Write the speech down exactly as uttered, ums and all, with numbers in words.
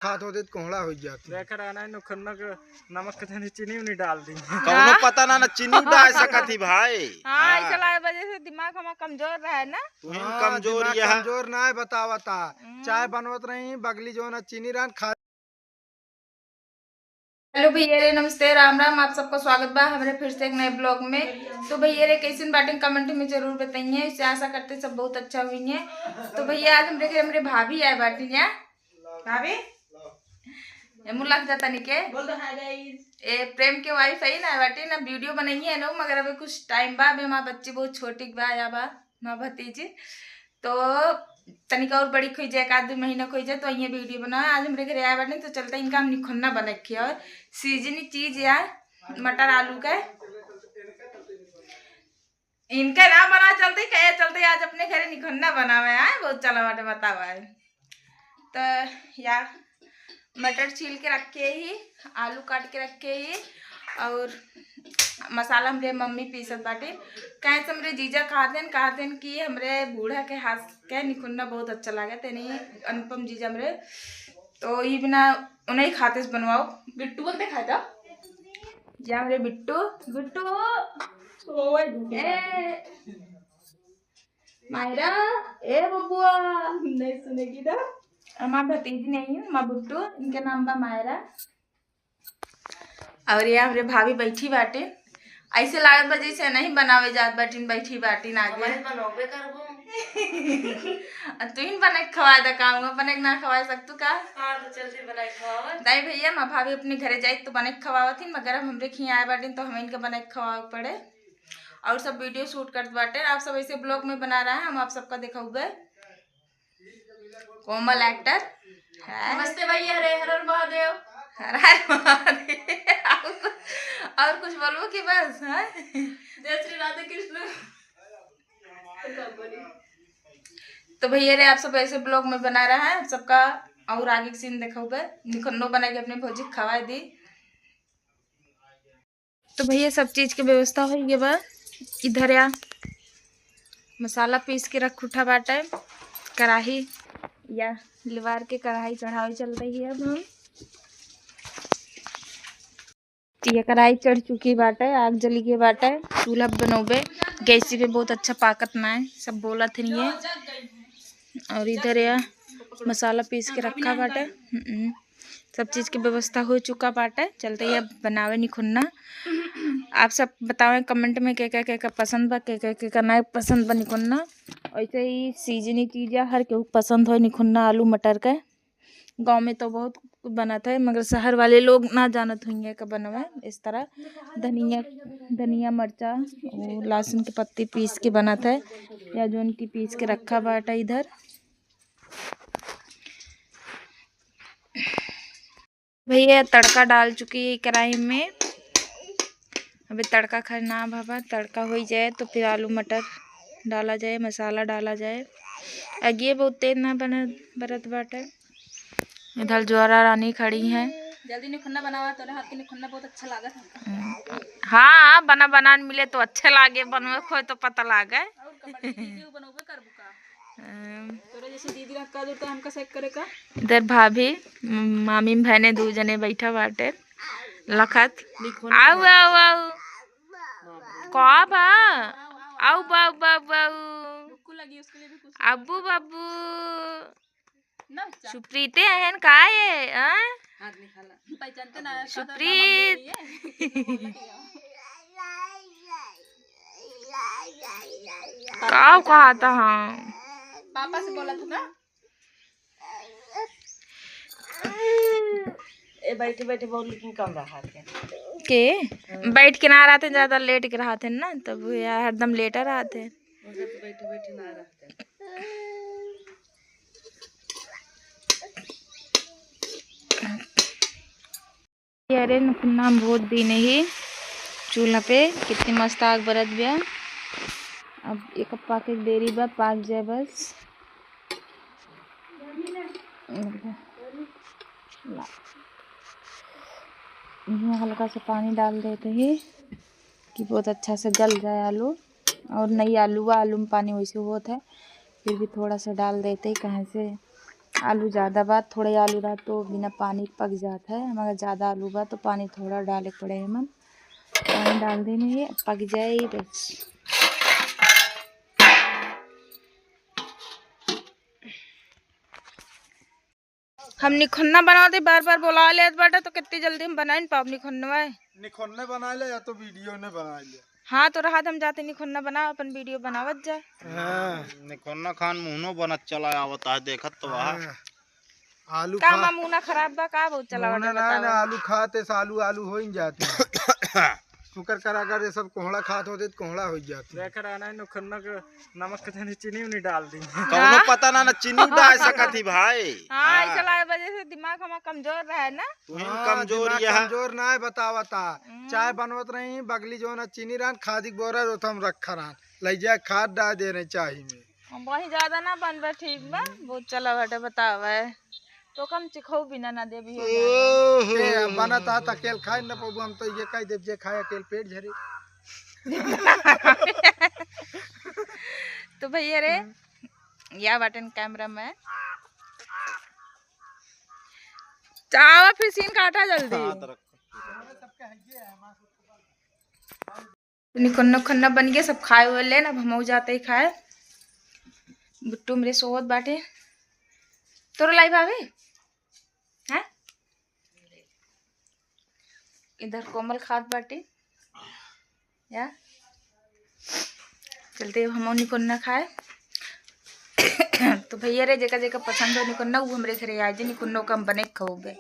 खात होते तो कोहड़ा हो जाती। देख रहा ना, नुखन्ना के नमक के जगह चीनी उनी डाल दी। कौनो पता ना, ना चीनी डाल सकत ही भाई। हाँ, हाँ। ऐसा लगे वजह से दिमाग हमारा कमजोर रहा है ना। तू ही हाँ, कमजोर दिमाग यह। कमजोर ना है, बतावता। हम्म। चाय बनवत रही, बगली जो ना चीनी रहन खा। हेलो भैया रे, नमस्ते, राम राम, आप सबका स्वागत बा हमरे फिर से एक नए ब्लॉग में। तो भैया रे, कैसन बाटिन, कमेंट में जरूर बताइए। इससे आशा करते सब बहुत अच्छा हुई है। तो भैया, आज हमरे घर हमरे भाभी आए बाटिन या। भाभी, ए मुलाक जाता निके। बोल दो हाय गाइस। ए प्रेम के वाइफ है ना, बाटिन ना, वीडियो बनाई है ना, मगर अभी कुछ टाइम बा, अभी हमार बच्ची बहुत छोटी बा, या बा हमार भतीजी। तो तनिक और बड़ी खोई जाए, एक आध दो महीना खोई जाए, तो ये वीडियो बनाओ। आज हमरे घरे आए बाटिन, तो चलते इनका हम निखुन्ना बना के और सीजनी चीज या मटर आलू का इनके ना बना चलते, कहे चलते आज अपने घरे निखुन्ना बनावे आए, बहुत चला बाटे बतावा है। तो या मटर छील के रखे ही, आलू काट के रखे ही, और मसाला हमरे मम्मी पीसत बाटे। कहे से हमरे जीजा कहत हैं, कहत हैं कि हमरे बूढ़ा के हाथ के निखुन्ना बहुत अच्छा लागे, तेनी अनुपम जीजा हमरे, तो ई बिना उन्हीं खाते से बनवाओ। बिट्टू बोलते खाए था। या हमरे बिट्टू, बिट्टू, सोए दे। ए, मायरा, ए बबुआ। नहीं सुनेगी ना। हमार भतीजी नहीं है, हमार बिट्टू, इनके नाम बा मायरा। और ये हमरे भाभी बैठी बाटे, ऐसे लागत बा जैसे नहीं बनावे जात बाटिन, बैठी बाटिन आगे। हमारे बनोबे करबो। आ तू ही बना के खवाए दा काम, बना के ना खवाए सकतू का? हाँ, तो चलते बना के खवावा। नहीं भैया, हमार भाभी अपने घरे जाई तो बना के खवावत ही, मगर अब हमरे खियाँ आए बाटिन तो हम इनके बना के खवावे पड़े। और सब वीडियो शूट करत बाटे, आप सब ऐसे ब्लॉग में बना रहा है, हम आप सबका दिखाऊबे। कोमल एक्टर है। नमस्ते भैया, हरे हर हर महादेव। हर हर महादेव। और कुछ, और कुछ बोलबो कि बस, हैं? जय श्री राधे कृष्ण। तो भैया रे, आप सब ऐसे ब्लॉग में बना रहा है, आप सबका और आगे के सीन दिखाऊबे। निखन्नो बना के अपने भौजी के खवाए दी। तो भैया, सब चीज के व्यवस्था हो गया बा। इधर या मसाला पीस के रख उठा बाटे, कढ़ाई या लिवार के कढ़ाई चढ़ावे चल रही है अब हम। तो ये कढ़ाई चढ़ चुकी बाटे, आग जली गई बाटे, चूल्हा बनोबे, गैसी पे बहुत अच्छा पाकत ना है, सब बोलत है ये। और इधर या मसाला पीस के रखा बाटे। हम्म, सब चीज के व्यवस्था हो चुका बाटे। चलते ही अब बनावे निखुन्ना। आप सब बतावें कमेंट में के के के का पसंद बा, के के के का नहीं पसंद बा निखुन्ना। ऐसे ही सीजनी चीज है, हर केहू के पसंद हो निखुन्ना आलू मटर के। गाँव में तो बहुत बनत है, मगर शहर वाले लोग ना जानत होंगे का बनवे। इस तरह धनिया, धनिया, मरचा, वो लहसुन के पत्ती पीस के बनत है, या जौन की पीस के रखा बाटा इधर। भैया तड़का डाल चुकी है कढ़ाई में। अबे तड़का खैर ना भवा, तड़का हो ही जाए तो फिर आलू मटर डाला जाए, मसाला डाला जाए। अगिए बहुत तेज ना बन बरत बाटे। इधर ज्वारा रानी खड़ी हैं। जल्दी निखुन्ना बनावा, तोरे हाथ के निखुन्ना बहुत अच्छा लागत है। हम्म, हाँ, बना बनान मिले तो अच्छे लागे, बनवे खोए तो पता लागे। और कपड़े के video बनोबे करबू का? हम्म। तोरे जैसे दीदी रहत का जरूरत है हमका सेक करे का? इधर भाभी, म-, मामी बहने दू जने बैठा बाटे लखत। निखुन्ना आऊ, आऊ, आऊ। का बा? आऊ, बाऊ, बाऊ, बाऊ। रुक्कू लगी, उसके लिए भी कुछ अब्बू, बाबू। ना बच्चा। सुप्रीते अहन का ये, हाँ? हाथ निकाला। पहचानते ना है, सुप्रीत। का कहा था, हाँ? पापा से बोला था ना? ए, बैठे बैठे बहुत लेकिन कम रहा थे। के? हाँ। बैठ के ना रहते, ज्यादा लेट के रहते ना, तब वो यार हरदम लेटा रहते। मगर तो बैठे बैठे ना रहते। अरे नुकुन्ना हम बहुत दिन ही चूल्हा पे कितनी मस्त आग बरत बा। अब एक पाके के देरी बा, पाक जाए बस। इसमें हल्का सा पानी डाल देते ही कि बहुत अच्छा से गल जाए आलू। और नहीं आलू बा, आलू में पानी वैसे होत है, फिर भी थोड़ा सा डाल देते ही, कहाँ से आलू ज्यादा बा, थोड़ा आलू रहा तो बिना पानी पक जात है। हमारा ज्यादा आलू बा तो पानी थोड़ा डाले के पड़े है मन। पानी डाल देने, ये पक जाए बस। हम निखुन्ना बनावत ही, बार बार बोला लेत बाटे, तो कितनी जल्दी हम बनाइन पाब निखुन्नवा। निखुन्ने बना ले या तो वीडियो ने बना ले। हाँ, तो रहा हम जाते निखुन्ना बनाओ, अपन वीडियो बनावत जा। हाँ। निखुन्ना खान मुहनो बनत चला आवत है, देखत तो वहा। हाँ। आलू का खा- मामूना खराब बा का? बहुत चला मुहना बाटे, ना, बतावा। ना, आलू खाते से आलू, आलू हो ही जाते हैं। शुक्र करा अगर ये सब कोहड़ा खात होते तो कोहड़ा हो जाते। देख रहा ना, निखुन्ना के नमक के तनी चीनी उनी डाल दी। कौनो हाँ। पता ना, ना चीनी डाल सकत ही भाई। हाँ, हाँ। ऐसा लागे वजह से दिमाग हमारा कमजोर रहा है ना। तू ही हाँ, कमजोर दिमाग यह। कमजोर ना है, बतावता। हम्म। चाय बनवत रही, बगली जो ना चीनी रहन, खादी के बोरा रोथम रखा रहन, ले जाए खाद डाल दे रहे चाही में। हम वही ज्यादा ना बनबे, ठीक बा, बहुत चला बाटे, बतावे। तो कम चिखऊ बिना ना देबी हो जाए। ओहो। ते बनत आ त अकेल खाए न पबू, हम तो ये कह देब जे खाए अकेल पेट झरे। तो भैया रे, या बटन कैमरा में चावा फिर सीन काटा जल्दी। हाँ, तो रख। निखुन्ना उखुन्ना बन गया, सब खाए हुए लेन, अब हमहू जाते ही खाए। बुट्टू मेरे सोवत बाटे। तोरो लाई भाभी? हैं? इधर कोमल खात बाटे। या? चलते अब हमहू निखुन्ना खाए। तो भैया रे, जेका जेका पसंद हो निखुन्ना, वो हमरे घरे आ जाए, निखुन्नो का हम बने के खाओगे।